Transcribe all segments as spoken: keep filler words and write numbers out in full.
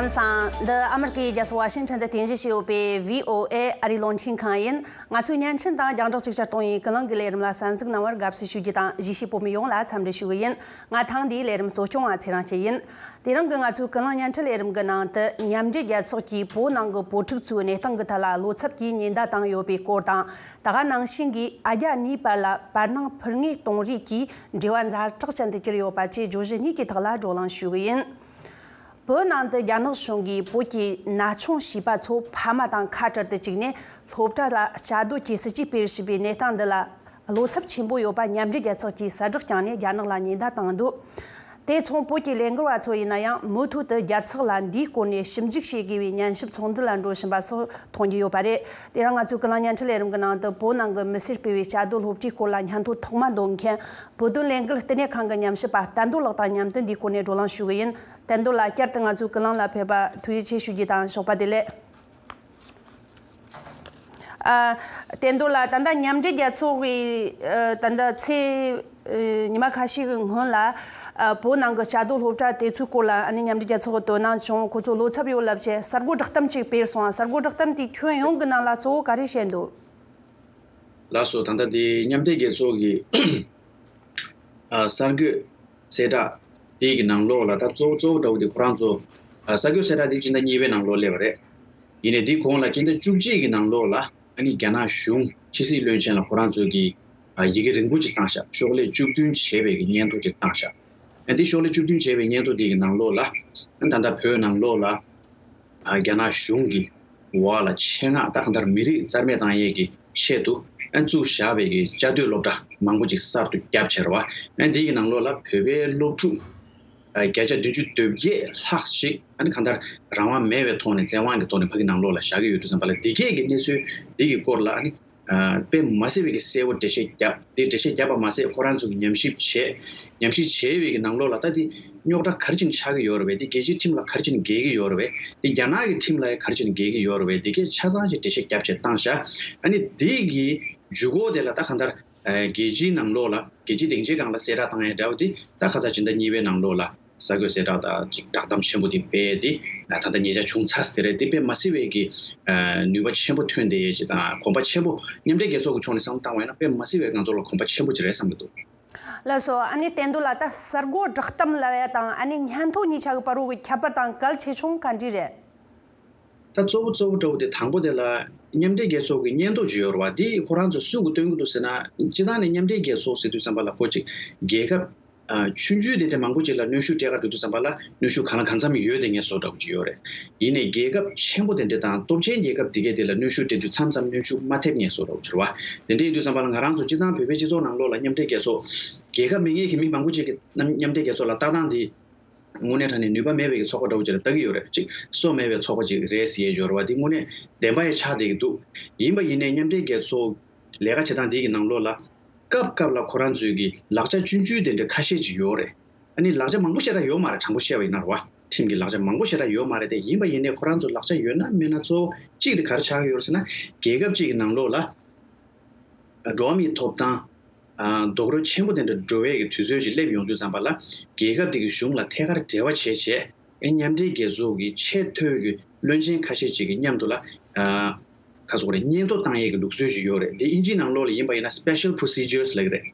ལམ་སང་། འདི་ཨ་མི་རི་ཀའི་རྒྱལ་ས་ཝ་ཤིང་ཊོན་དུ་རྟེན་གཞི་བྱས་ཡོད་པའི་བྷི་ཨོ་ཨེ་ཨ་རིའི་རླུང་འཕྲིན་ཁང་ཡིན། ང་ཚོའི་བརྙན་འཕྲིན་དང་རྒྱང་བསྒྲགས་ཅིག་ཅར་གཏོང་བའི་ཀུན་གླེང་གི་ལས་རིམ་ལ་གསན་གཟིགས་གནང་བར་དགའ་བསུ་ཞུ་རྒྱུ་དང་། གཞིས་བྱེས་བོད་མི་ཡོངས་ལ་འཚམས་འདྲི་ཞུ་གི་ཡིན། ང་ཐེངས་འདིའི་ལས་རིམ་གཙོ་སྐྱོང་བ་ཚེ་རིང་སྐྱིད་ཡིན། དེ་རིང་གི་ང་ཚོའི་ཀུན་གླེང་བརྙན་འཕྲིན་ལས་རིམ་གྱི་ནང་དུ། མཉམ་འབྲེལ་རྒྱལ་ཚོགས་ཀྱིས་བོད་ནང་གི་བོད་ཕྲུག་ཚོའི་གནས་སྟངས་ཀྱི་ཐད་ལ་བློ་འཚབ་ཀྱིས་ཉེན་བརྡ་བཏང་ཡོད་པའི་སྐོར་དང་། ད་ག་ནང་བཞིན་གྱི་ཨ་རྒྱ་གཉིས་བར་ལ་བར་སྣང་ཕུར་ངོས་གཏོང་རེས་ཀྱིས་འབྲེལ་བ་ཛ་དྲག་ཅན་དུ་གྱུར་ཡོད་པ་བཅས་བརྗོད་གཞི་གཉིས་ཀྱི་ཐོག་ལ་བགྲོ་གླེང་ཞུ་གི་ཡིན། བོད་ནང་དུ་རྒྱ་ནག་གཞུང་གིས་བོད་ཀྱི་ན་ཆུང་བྱིས་པ་ཚོ་ཕ་མ་དང་ཁ་བྲལ་དུ་བཅུག་ནས། སློབ་གྲྭ་ལ་བཅའ་སྡོད་ཀྱི་སྲིད་ཇུས་སྤེལ་བཞིན་པའི་གནས་སྟངས་འདི་ལ་བློ་འཚབ་ཆེན་པོ་ཡོད་པ་མཉམ་འབྲེལ་རྒྱལ་ཚོགས་ཀྱིས་གསལ་བསྒྲགས་བསྐྱངས་ནས་རྒྱ་ནག་ལ་ཉེན་བརྡ་བཏང་འདུག་དེ་མཚུངས། བོད་ཀྱི་ལས་འགུལ་བ་ཚོ་ཡིན་ན་ཡང་། མུ་མཐུད་དུ་རྒྱལ་ཚོགས་ལ་འདིའི་སྐོར་ནས་ཞིབ་འཇུག་བྱེད་དགོས་པའི་ཉན་ཞིབ་ཚོགས་འདུ་ལ་འགྲོ་བཞིན་པ་སོགས་མཐོང་རྒྱུ་ཡོད་པ་རེད། དེ་རིང་ང་ཚོའི་ཀུན་གླེང་བརྙན་འཕྲིན་ལས་རིམ་གྱི་ནང་དུ། བོད་ནང་གི་མི་སེར་སྤེལ་བའི་བཅའ་སྡོད་སློབ་གྲྭའི་སྐོར་ལ་སྙན་ཐོ་ཐོག་མ་འདོན་མཁན། བོད་དོན་ལས་འགུལ་ལྟེ་གནས་ཁང་གི་ཉམས་ཞིབ་པ་བསྟན་རྡོར་ལགས་དང་མཉམ་དུ་འདིའི་སྐོར་ནས་བགྲོ་གླེང་ཞུ་གི་ཡིན། བསྟན་རྡོར་ལགས། བསྐྱར་དུ་ང་ཚོའི་ཀུན་གླེང་ལ་ཕེབས་པར་ཐུགས་རྗེ་ཆེ་ཞུ་རྒྱུ་དང་། ཞོགས་པ་བདེ་ལེགས། ཨ། བསྟན་རྡོར་ལགས། ད་ལྟ་མཉམ་འབྲེལ་རྒྱལ་ཚོགས་ཀྱིས། ཨ། ད་ལྟ་ཚེས། ཨ། ཉི་མ་ཁ་ཤས་ཀྱི་སྔོན་ལ། ཨ། བོད་ནང་གི་བཅའ་སྡོད་སློབ་གྲྭ་དེ་ཚོའི་སྐོར་ལ། ཨ་ནི་མཉམ་འབྲེལ་རྒྱལ་ཚོགས་ཀྱིས་དོ་སྣང་བྱུང་། ཁོ་ཚོ་བློ་འཚབ་ཡོད་ལབ་བྱས་གསར་འགོད་བསྒྲགས་གཏམ་ཅིག་སྤེལ་སོང་། གསར་འགོད་བསྒྲགས་གཏམ་དེ་ཁྱོན་ཡོངས་ཀྱི་ནང་ལ་གཙོ་བོ་ག་རེ་བཤད་འདུག་ལགས་སོ། ད་ལྟ་དེ་མཉམ་འབྲེལ་རྒྱལ་ཚོགས་ཀྱི། ཨ། གསར་འགོད་གསལ་བསྒྲགས་དེ་གི་ནང་ལོགས་ལ། ད་གཙོ་བོ་གཙོ་བོ་འདྲ་བོ་དེ་ཁོ་རང་ཚོ། ཨ། གསར་འགོད་གསལ་བསྒྲགས་དེ་སྤྱི་ཟླ་གཉིས་པའི་ནང་ལོགས་སླེབས་པ་རེད། ཡིན་ནའི་དེ་གོང་ལ་སྤྱི་ཟླ་བཅུ་གཅིག་གི་ནང་ལོགས་ལ། ཨ་ནི་རྒྱ་ནག་གཞུང་ཕྱི་སྲིད་བློན་ཆེན་ལ་ཁོ་རང་ཚོ་གིས། ཨ། ཡི་གེ་རིང་པོ་ཅིག་བཏང་ཤག་ཤོག་ལྷེ་བཅུ་བདུན་བྱས་པའི་གི་སྙན་ཐོ་ཅིག་བཏང་ཤག་ཨ། དེ་ཤོག་ལྷེ་བཅུ་བདུན་བྱས་པའི་སྙན་ཐོ་དེ་གི་ནང་ལོགས་ལ། ཨ། ད་ལྟ་བོད་ནང་ལོགས་ལ། ཨ། རྒྱ་ནག་གཞུང་གི་འོག་ལ་ཆེད་མངགས། ད་གང་ལྟར་མི་རིགས་རྩ་མེད་བཏང་ཡས་ཀྱི་ཆེད་དུ། ཨ། བཙུགས་བཞག་པའི་གི་བཅའ་སྡོད་སློབ་གྲྭ་མང་པོ་ཅིག་གསར་དུ་བརྒྱབ་བྱས་རེད་བ། ཨ། འདི་གི་ནང་ལོགས་ལ་བོད་པའི་སློབ་ཕྲུག་ཨ། བརྒྱ་ཆ་བདུན་ཅུ་དོན་བརྒྱད་ལྷག་ཞིག་ཨ་ནི་གང་ལྟར་རང་དབང་མེད་པའི་ཐོག་ནས། བཙན་དབང་གི་ཐོག་ནས་ཕ་གི་ནང་ལོགས་ལ་བཞག་གི་ཡོད་དུས་ཙམ་པ་ལ། འདི་གས་ཀྱི་གནས་ཚུལ་འདི་གི་སྐོར་ལ། ཨ་ནི། ཨ། དཔེ་མ་སྲིད་པའི་གི་གསལ་བོ་འགྲེལ་བཤད་བརྒྱབ། དེ་འགྲེལ་བཤད་བརྒྱབ་པ་མ་ཟད། ཁོ་རང་ཚོ་གི་ཉམས་ཞིབ་བྱས། ཉམས་ཞིབ་བྱས་པའི་གི་ནང་ལོགས་ལ། ད་དེ་རྙོག་དྲ་ག་རེ་བྱས་ནས་ཆགས་ཀྱི་ཡོད་རེད་པས། དེ་རྒྱལ་སྤྱིའི་ཁྲིམས་ལ་ག་རེ་བྱས་ནས་འགལ་གྱི་ཡོད་རེད་པས། དེ་རྒྱ་ནག་གི་ཁྲིམས་ལ་ཡང་ག་རེ་བྱས་ནས་འགལ་གྱི་ཡོད་རེད་པས། དེ་གས་ཆ་ཚང་ཞིག་འགྲེལ་བཤད་བརྒྱབ་བྱས་བཏང་ཤག་ཨ་ནི་དེ་གི་འཇུག་སྒོ་དེ་ལ་ད་གང་ལྟར། ཨ། རྒྱལ་སྤྱིའི་ནང་ལོགས་ལ། རྒྱལ་སྤྱིའི་སྡིངས་ཆའི་སྒང་ལ་གསལ་བསྒྲགས་བཏང་ཡས་འདྲ་བོ་དེ། ད་ཁ་སང་སྤྱི་ཟླ་གཉིས་པའི་ནང་ལོགས་ལ་གསར་འགོད་གསལ་བསྒྲགས་དང་ཅིག་བསྒྲགས་གཏམ་ཆེན་པོ་དེ་སྤེལ་ཏེ། ད་ལྟ་ཉེ་ཆར་བྱུང་ཚར་ཟེར་རེད། དེ་དཔེ་མ་སྲིད་པའི་གི། ཨ། ནུས་པ་ཆེན་པོ་ཐོན་བསྡད་ཡས་ཅིག་དང་། གོམ་པ་ཆེན་པོ། མཉམ་འབྲེལ་རྒྱལ་ཚོགས་ཀྱི་ཕྱོགས་ནས་བསམ་བློ་བཏང་བ་ཡིན་ན། དཔེ་མ་སྲིད་པའི་ང་ཚོ་ལ་གོམ་པ་ཆེན་པོ་ཅིག་རེད་བསམ་གྱི་འདུག་ལགས་སོ། ཨ་ནི་བསྟན་རྡོར་ལགས། ད་གསར་འགོད་བསྒྲགས་གཏམ་ལབ་ཡ་དང་། ཨ་ནི་སྙན་ཐོ་གཉིས་ཆ་གི་བར་རུ་གི་ཁྱད་པར་དང་གལ་ཆེ་ཆུང་ག་འདྲ་རེད། ད་གཙོ་བོ་གཙོ་བོ་འདྲ་བོ་དེ། དང་པོ་དེ་ལ་མཉམ་འབྲེལ་རྒྱལ་ཚོགས་ཀྱི་སྙན་ཐོ་ཅིག་ཡོད་རེད་བ། དེ་ཁོ་རང་ཚོ་སུ་གིས་སྟོན་གྱི་འདུག་ཟེར་ན། སྤྱིར་བཏང་ནས་མཉམ་འབྲེལ་རྒྱལ་ཚོགས་ཟེར་དུས་ཙམ་པ་ལ། ཁོ་ཅིག་རྒྱལ་ཁབ། ཨ། ཆུང་ཆུང་དེ་འདྲ་མང་པོ་ཅིག་ལ་གནོན་ཤུགས་སྤྲད་ག་འགྲོ་དུས་ཙམ་པ་ལ། གནོན་ཤུགས་གང་ལ་གང་འཚམ་ཡོད་དེ་ངས་བཟོ་འདྲ་བོ་ཅིག་ཡོད་རེད། ཡིན་ནའི་རྒྱལ་ཁབ་ཆེན་པོ་དེ་འདྲ་དང་སྟོབས་ཆེན་རྒྱལ་ཁབ་དེ་གས་དེ་ལ་གནོན་ཤུགས་སྤྲད་དུས་མཚམས་མཚམས་གནོན་ཤུགས་མ་ཐེབས་ངས་བཟོ་འདྲ་བོ་ཅིག་རེད་བ། དེ་འདྲ་ཡིན་དུས་ཙམ་པ་ལ་ང་རང་ཚོ་སྤྱིར་བཏང་བོད་པའི་སྤྱི་ཚོགས་ནང་ལོགས་ལ་མཉམ་འབྲེལ་རྒྱལ་ཚོགས། རྒྱལ་ཁབ་མིན་མཁན་གྱི་མི་མང་པོ་ཅིག་གིས་མཉམ་འབྲེལ་རྒྱལ་ཚོགས་ལ་ལྟ་སྟངས་དེ། དངོས་གནས་དྲང་གནས་ནུས་པ་མེད་པའི་ཚོགས་པ་འདྲ་བོ་ཅིག་ལ་ལྟ་གི་ཡོད་རེད། ཅིག་སོ་མེད་པའི་ཚོགས་པ་ཅིག་རེད་ཟེར་ཡས་སྦྱོར་བ་འདི་དངོས་གནས་བདེན་པ་ཡང་ཆགས་བསྡད་ཀྱི་འདུག་ཡིན་པ་ཡིན་ནའི་མཉམ་འབྲེལ་རྒྱལ་ཚོགས་ལས་ཀ་བྱེད་སྟངས་འདི་གི་ནང་ལོགས་ལ། སྐབས་སྐབས་ལ་ཁོ་རང་ཚོའི་གི་ལག་ཆ་ཆུང་ཆུང་དེ་འདྲ་ཁ་ཤས་ཅིག་ཡོད་རེད། ཨ་ནི་ལག་ཆ་མང་པོ་ཞེ་དྲག་ཡོད་མ་རེད། དྲང་པོ་བཤད་པ་ཡིན་ན་རེད་བ། ཁྲིམས་ཀྱི་ལག་ཆ་མང་པོ་ཞེ་དྲག་ཡོད་མ་རེད་དེ། ཡིན་པ་ཡིན་ནའི་ཁོ་རང་ཚོ་ལག་ཆ་ཡོད་ན་མེད་ན། གཙོ་བོ་གཅིག་དེ་ག་རེ་ཆགས་ཀྱི་ཡོད་རེད་ཟེར་ན། རྒྱལ་ཁབ་གཅིག་གི་ནང་ལོགས་ལ། འགྲོ་བ་མིའི་ཐོབ་ཐང་། ཨ། རྡོག་རོལ་ཆེན་པོ་དེ་འདྲ་འགྲོ་བའི་གི་དུས་ཚོད་ཅིག་སླེབས་ཡོང་དུས་ཙམ་པ་ལ། རྒྱལ་ཁབ་དེ་གི་གཞུང་ལ་ཐད་ཀར་འབྲེལ་བ་བྱས་བྱས། ཨེ། མཉམ་འབྲེལ་རྒྱལ་ཚོགས་ཀྱི་ཆེས་མཐོའི་གི་བློན་ཆེན་ཁ་ཤས་ཅིག་གི་མཉམ་དུ་ལ། ཨ། ག་རེ་ཟེར་དགོས་རེད། སྙན་ཐོ་བཏང་ཡས་ཀྱི་ལུགས་སྲོལ་ཞིག་ཡོད་རེད། དེ་དབྱིན་ཇིའི་ནང་ལོགས་ལ་ཡིན་པ་ཡིན་ན་special procedures ལབ་ཀྱི་རེད།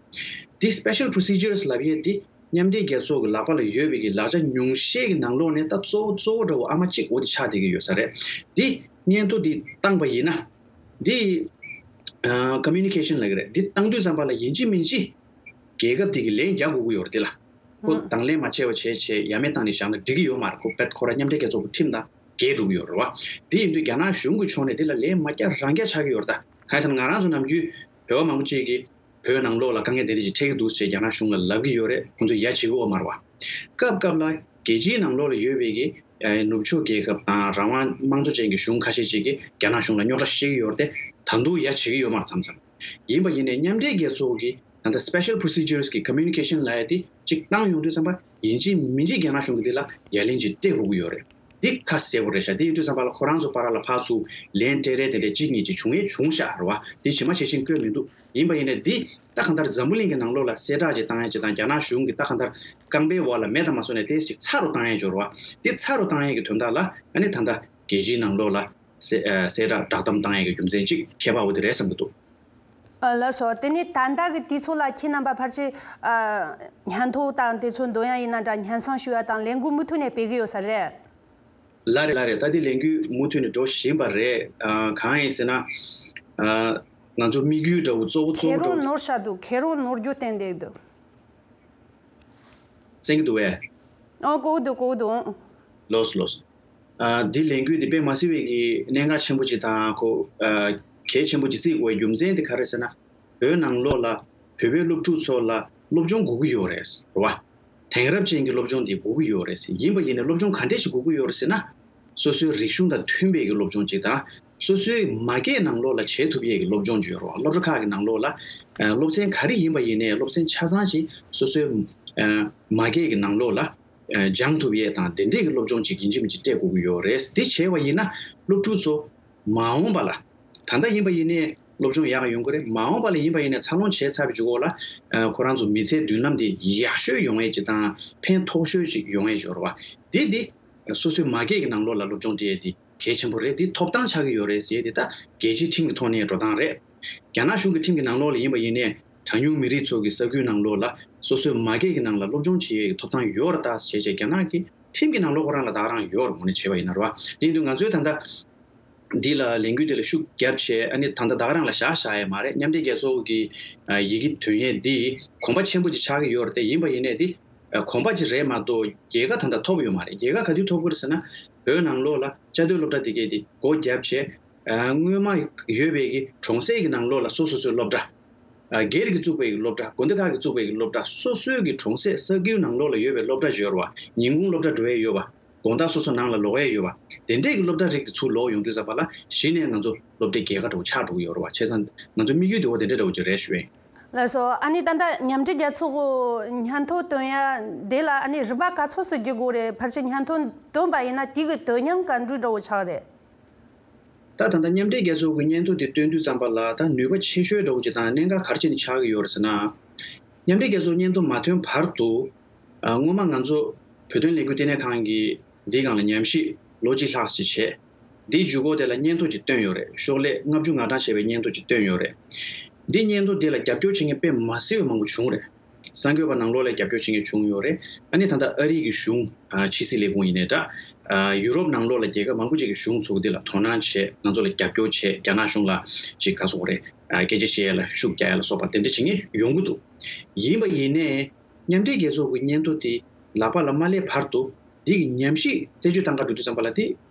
དེ་special procedures ལབ་ཡས་དེ། མཉམ་འབྲེལ་རྒྱལ་ཚོགས་ཀྱི་ལག་པ་ལ་ཡོད་པའི་གི་ལག་ཆ་ཉུང་ཤས་ཀྱི་ནང་ལོགས་ནས། ད་གཙོ་བོ་གཙོ་བོ་འདྲ་བོ་ཨ་མ་གཅིག་འོ་དེ་ཆགས་བསྡད་ཀྱི་ཡོད་ས་རེད། དེ་སྙན་ཐོ་དེ་བཏང་པ་ཡིན་ན། དེ། ཨ། communication ལབ་ཀྱི་རེད། དེ་བཏང་དུས་ཙམ་པ་ལ་ཡིན་གཅིག་མིན་གཅིག་རྒྱལ་ཁབ་དེ་གིས་ལན་རྒྱག་དགོས་ཀྱི་ཡོད་རེད། དེ་ལ་ཁོ་ཨང་དང་ལེན་མ་བྱས་པ་བྱས་བྱས་ཡ་མེད་བཏང་ནས་བཞག་ན་འགྲིག་གི་ཡོད་མ་རེད། ཁོ་རྦད་ཁོ་རང་མཉམ་འབྲེལ་རྒྱལ་ཚོགས་ཀྱི་ཁྲིམས་དང་འགལ་འགྲོ་གི་ཡོད་རེད་བ། དེ་ཡིན་དུས་རྒྱ་ནག་གཞུང་གི་ཕྱོགས་ནས་དེ་ལ་ལན་མ་རྒྱག་རང་རྒྱག་ཆགས་ཀྱི་ཡོད་རེད། ད་གང་ཡིན་ཟེར་ན། ང་རང་ཚོ་ནམ་རྒྱུན་བོད་པ་མང་པོ་ཅིག་གིས་བོད་ནང་ལོགས་ལ་དཀའ་ངལ་དེ་འདྲ་ཅིག་འཕྲད་ཀྱི་འདུག་ཅེས་རྒྱ་ནག་གཞུང་ལ་ལབ་ཀྱི་ཡོད་རེད། ཁོང་ཚོས་ཡ་བྱེད་ཀྱི་ཡོད་མ་རེད་བ། སྐབས་སྐབས་ལ་རྒྱལ་སྤྱིའི་ནང་ལོགས་ལ་ཡོད་པའི་གི་ཨ་ནུབ་ཕྱོགས་རྒྱལ་ཁབ་དང་རང་དབང་དམངས་གཙོ་ཅན་གྱི་གཞུང་ཁ་ཤས་ཅིག་གིས་རྒྱ་ནག་གཞུང་ལ་རྙོག་དྲ་བཤད་ཀྱི་ཡོད་རེད་དེ། ད་དུང་ཡ་བྱེད་ཀྱི་ཡོད་མ་རེད་མཚམས་མཚམས། ཡིན་པ་ཡིན་ནའི་མཉམ་འབྲེལ་རྒྱལ་ཚོགས་ཀྱི་ད་ལྟ་special procedures གི་communication ལབ་ཡ་དེ་ཅིག་བཏང་ཡོང་དུས་ཙམ་པ། ཡིན་གཅིག་མིན་གཅིག་རྒྱ་ནག་གཞུང་གིས་འདི་ལ་ཡ་ལན་ཅིག་སྤྲད་དགོས་ཀྱི་ཡོད་རེད། འདི་ཁ་གསལ་པོ་རེད་ཤག་དེ་ཡིན་དུས་ཙམ་པ་ལ་ཁོ་རང་ཚོ་བར་ལ་ཕར་ཚུར་ལན་སྤྲད་རེས་དེ་འདྲ་གཅིག་གཉིས་ཅིག་བྱུང་ཡས་བྱུང་ཤག་རེད་བ། དེ་ཇི་མ་ཇི་བཞིན་བཀོད་མི་འདུག་ཡིན་པ་ཡིན་ནའི་འདི་ ད་གང་ལྟར་འཛམ་བུ་གླིང་གི་ནང་ལོགས་ལ་གསལ་བསྒྲགས་ཅིག་བཏང་ཡ་ཅིག་དང་། རྒྱ་ནག་གཞུང་གིས་ད་གང་ལྟར་རྐང་པའི་འོག་ལ་མེ་དང་མ་སོང་ནས་དེ་ཞིག་ཚ་རུ་བཏང་ཡ་ཅིག་ཡོད་རེད་བ། དེ་ཚ་རུ་བཏང་ཡ་གི་དོན་དག་ལ་ཨ་ནི་ད་ལྟ་རྒྱལ་སྤྱིའི་ནང་ལོགས་ལ་གསལ་ཨ་གསལ་བསྒྲགས་བསྒྲགས་གཏམ་བཏང་ཡ་གི་རྒྱུ་མཚན་ཅིག་ཁྱད་པར་འོ་དེ་རེད་བསམ་གྱི་འདུག། ཨ་ལགས་སོ། དེ་ནས་ད་ལྟ་གི་དུས་ཚོད་ལ་ཁྱེད་རྣམ་པ་ཕལ་ཆེར་ཨ་སྙན་ཐོ་དང་དེ་ཚོ་འདོན་ཡ་ཡིན་ན་འདྲ། སྙན་སེང་ཞུ་ཡ་དང་ལས་འགུལ་མུ་མཐུད་ནས་སྤེལ་གི་ཡོད་ས་རེད། ལགས་རེད། ལགས་རེད། ད་ལྟའི་ལས་འགུལ་མུ་མཐུད་ནས་འགྲོ་བཞིན་པ་རེད། ཨ་གང་ཡིན་ཟེར་ན། ཨ་ང་ཚོ་དམིགས་ཡུལ་འདྲ་བོ་གཙོ་བོ་གཙོ་ཁེ་བོ་འདྲ་རོང་བོ་ནོར་ཤ་འདུག། ཁེ་རོང་ནོར་རྒྱུ་བསྟན་བསྡད་འདུག། གསན་གྱི་འདུག་བས། ཨོ་གོ་གི་འདུག། གོ་གི་འདུག། ལགས་སོ། ལགས་སོ། ཨ་འདི་ལས་འགུལ་འདི་དཔེ་མ་སྲིད་པའི་གི་གནད་འགག་ཆེན་པོ་ཅིག་དང་ཁོ་ཨ་གལ་ཆེན་པོ་ཅིག་བརྩི་དགོས་པའི་རྒྱུ་མཚན་དེ་ག་རེ་ཟེར་ན། བོད་ནང་ལོགས་ལ་བོད་པའི་སློབ་ཕྲུག་ཚོ་ལ་སློབ་སྦྱོང་དགོས་ཀྱི་ཡོད་རེད། རེད་བ། དེང་རབས་ཅན་གྱི་སློབ་སྦྱོང་འདི་དགོས་ཀྱི་ཡོད་རེད། ཡིན་པ་ཡིན་ནའི་སློབ་སྦྱོང་ག་འདྲས་ཞིག་དགོས་ཀྱི་ཡོད་རེད་ཟེར་ན། སོ་སོའི་རིག་གཞུང་དང་མཐུན་པའི་གི་སློབ་སྦྱོང་ཅིག་དང་། སོ་སོའི་མ་སྐད་ནང་ལོགས་ལ་བྱེད་ཐུབ་ཡས་ཀྱི་སློབ་སྦྱོང་ཅིག་ཡོད་རེད་བ། སློབ་གྲྭ་ཁག་གི་ནང་ལོགས་ལ་ཨ་སློབ་ཚན་ག་རེ་ཡིན་པ་ཡིན་ནའི་སློབ་ཚན་ཆ་ཚང་ཅིག་སོ་སོའི་ཨ་མ་སྐད་ཀྱི་ནང་ལོགས་ལ་ཨ་སྦྱང་ཐུབ་ཡས་དང་དེ་འདྲས་ཀྱི་སློབ་སྦྱོང་ཅིག་ཡིན་གཅིག་མིན་གཅིག་སྤྲད་དགོས་ཀྱི་ཡོད་རེད། དེ་བྱས་པ་ཡིན་ན་སློབ་ཕྲུག་ཚོ་མ་འོངས་པ་ལ། ད་ལྟ་ཡིན་པ་ཡིན་ནའི་སློབ་སྦྱོང་ཡག་ཡོང་གི་རེད། མ་འོངས་པ་ལ་ཡིན་པ་ཡིན་ནའི་འཚར་ལོངས་བྱས་ཚར་བའི་མཇུག་འོག་ལ་ཨ་ཁོ་རང་ཚོ་མི་ཚེའི་མདུན་ལམ་དེ་ཡག་ཤོས་ཡོང་ཡས་ཅིག་དང་ཕན་ཐོགས་ཤོས་ཅིག་ཡོང་ཡས་ཅིག་ཡོད་རེད་བ། དེ་དེ་སོ་སོའི་མ་སྐད་ཀྱི་ནང་ལོགས་ལ་སློབ་སྦྱོང་སྤྲད་ཡས་དེ་གལ་ཆེན་པོ་རེད། དེ་ཐོབ་ཐང་ཆགས་ཀྱི་ཡོད་རེད་ཟེར་ཡས་དེ་ད་རྒྱལ་སྤྱིའི་ཁྲིམས་ཀྱི་ཐོག་ནས་འགྲོ་སྟངས་རེད། རྒྱ་ནག་གཞུང་གི་ཁྲིམས་ཀྱི་ནང་ལོགས་ལ་ཡིན་པ་ཡིན་ནའི་གྲངས་ཉུང་མི་རིགས་ཚོ་གི་ས་ཁུལ་ནང་ལོགས་ལ་སོ་སོའི་མ་སྐད་ཀྱི་ནང་ལ་སློབ་སྦྱོང་བྱེད་ཡས་ཀྱི་ཐོབ་ཐང་ཡོད་རེད་ད་ཟེར་བྱས་རྒྱ་ནག་གི་ཁྲིམས་ཀྱི་ནང་ལོགས་ཁོ་རང་ལ་ད་ག་རང་ཡོད་རེད། དངོས་གནས་བྱས་པ་ཡིན་ན་རེད་བ། དེ་ཡིན་དུས་ང་ཚོས་ད་ལྟ་འདི་ལ་ལས་འགུལ་འདི་ལ་ཤུགས་བརྒྱབ་བྱས། ཨ་ནི་ད་ལྟ་ད་ག་རང་ལ་བཞག་བཞག་ཡས་མ་རེད། མཉམ་འབྲེལ་རྒྱལ་ཚོགས་ཀྱི་ཨ་ཡི་གེ་འདོན་ཡས་འདི་གོམ་པ་ཆེན་པོ་ཅིག་ཆགས་ཀྱི་ཡོད་རེད་དེ། ཡིན་པ་ཡིན་ནའི་འདི་ཨ་གོམ་པ་ཅིག་རེད་མ་གཏོགས་རྒྱལ་ཁ་ད་ལྟ་ཐོབ་ཡོད་མ་རེད། རྒྱལ་ཁ་ག་དུས་ཐོབ་ཀྱི་རེད་ཟེར་ན། བོད་ནང་ལོགས་ལ་བཅའ་སྡོད་སློབ་གྲྭ་དེ་གས་དེ་སྒོ་བརྒྱབ་བྱས། ཨ་སྔོན་མ་ཡོད་པའི་གི་གྲོང་གསེབ་ཀྱི་ནང་ལོགས་ལ་སོ་སོ་སོའི་སློབ་གྲྭ། ཨ་སྒེར་གྱིས་བཙུགས་པའི་གི་སློབ་གྲྭ། དགོན་སྡེ་ཁག་གིས་བཙུགས་པའི་གི་སློབ་གྲྭ། སོ་སོའི་གི་གྲོང་གསེབ་ས་ཁུལ་ནང་ལོགས་ལ་ཡོད་པའི་སློབ་གྲྭ་ཅིག་ཡོད་རེད་བ། ཉིན་གུང་སློབ་གྲྭ་འགྲོ་ཡས་ཡོད་པ། དགོང་དག་སོ་སོ་ནང་ལ་ལོག་ཡས་ཡོད་པ། དེ་འདྲས་ཀྱི་སློབ་གྲྭ་རིགས་དེ་ཚུར་ལོག་ཡོང་དུས་ཙམ་པ་ལ་གཞི་ནས་ང་ཚོ་སློབ་གྲྭའི་རྒྱལ་ཁ་འདྲ་བོ་ཆགས་འགྲོ་གི་ཡོད་རེད་བ། བྱས་ཙང་ང་ཚོ་དམིགས་ཡུལ་དེ་འོ་དེ་འདྲ་འདྲ་བོ་ཅིག་རེད་ཞུ་ཡིན། ལགས་སོ། ཨ་ནི་ད་ལྟ་མཉམ་འབྲེལ་རྒྱལ་ཚོགས་སྙན་ཐོ་བཏོན་ཡ་དེ་ལ་ཨ་ནི་རིམ་པ་ག་ཚོད་ཙམ་བརྒྱུད་དགོས་རེད། ཕལ་ཆེར་སྙན་ཐོ་བཏོན་པ་ཡིན་ན་དེ་གི་དོན་སྙིང་ག་འདྲ་འདྲ་བོ་ཆགས་རེད། ད་ད་ལྟ་མཉམ་འབྲེལ་རྒྱལ་ཚོགས་ཀྱི་སྙན་ཐོ་དེ་བཏོན་དུས་ཙམ་པ་ལ་ད་ནུས་པ་ཆེ་ཤོས་འདྲ་བོ་ཅིག་དང་གནད་འགག་ག་རེ་བྱས་ནས་ཆགས་ཀྱི་ཡོད་རེད་ཟེར་ན། མཉམ་འབྲེལ་རྒྱལ་ཚོགས་སྙན་ཐོ་མ་ཐོན་བར་དུ། ཨ་སྔོན་མ་ང་ཚོ་བོད་དོན་ལས་འགུལ་ལྟེ་གནས་ཁང་གིས་འདིའི་སྒང་ལ་ཉམས་ཞིབ་ལོ་གཅིག་ལྷག་ཅིག་བྱས། འདིའི་མཇུག་གུ་དེ་ལ་སྙན་ཐོ་ཅིག་བཏོན་ཡོད་རེད། ཤོག་ལྷེ་ལྔ་བཅུ་ང་གྲངས་བྱས་པའི་སྙན་ཐོ་ཅིག་བཏོན་ཡོད་རེད། འདིའི་སྙན་ཐོ་འདི་ལ་རྒྱབ་སྐྱོར་བྱེད་མཁན་དཔེ་མ་སྲིད་པ་མང་པོ་བྱུང་རེད། གསར་འགོད་པ་ནང་ལོགས་ལ་རྒྱབ་སྐྱོར་བྱེད་མཁན་བྱུང་ཡོད་རེད། ཨ་ནི་ད་ལྟ་ཨ་རི་གི་གཞུང་ཨ་ཕྱི་སྲིད་ལས་ཁུངས་ཡིན་ནའི་འདྲ། ཨ་ཡུ་རོབ་ནང་ལོགས་ལ་རྒྱལ་ཁབ་མང་པོ་ཅིག་གི་གཞུང་ཚོ་འདི་ལ་དོ་སྣང་བྱས། ང་ཚོ་ལ་རྒྱབ་སྐྱོར་བྱས། རྒྱ་ནག་གཞུང་ལ་ཅིག་ག་སོགས་རེད། ཨ་སྐད་ཆ་བཤད་ཡ་ལ་ཤུགས་རྒྱག་ཡ་ལ་སོགས་པ་དེ་འདྲ་བྱེད་མཁན་ཡོང་གི་འདུག། ཡིན་པ་ཡིན་ནའི་མཉམ་འབྲེལ་རྒྱལ་ཚོགས་ཀྱི་སྙན་ཐོ་དེ་ལག་པ་ལ་མ་སླེབས་བར་དུ་འདི་གི་ཉམས་ཞིབ་རྩད་གཅོད་གཏང་ག་འགྲོ་དུས་ཙམ་པ་ལ་དེ།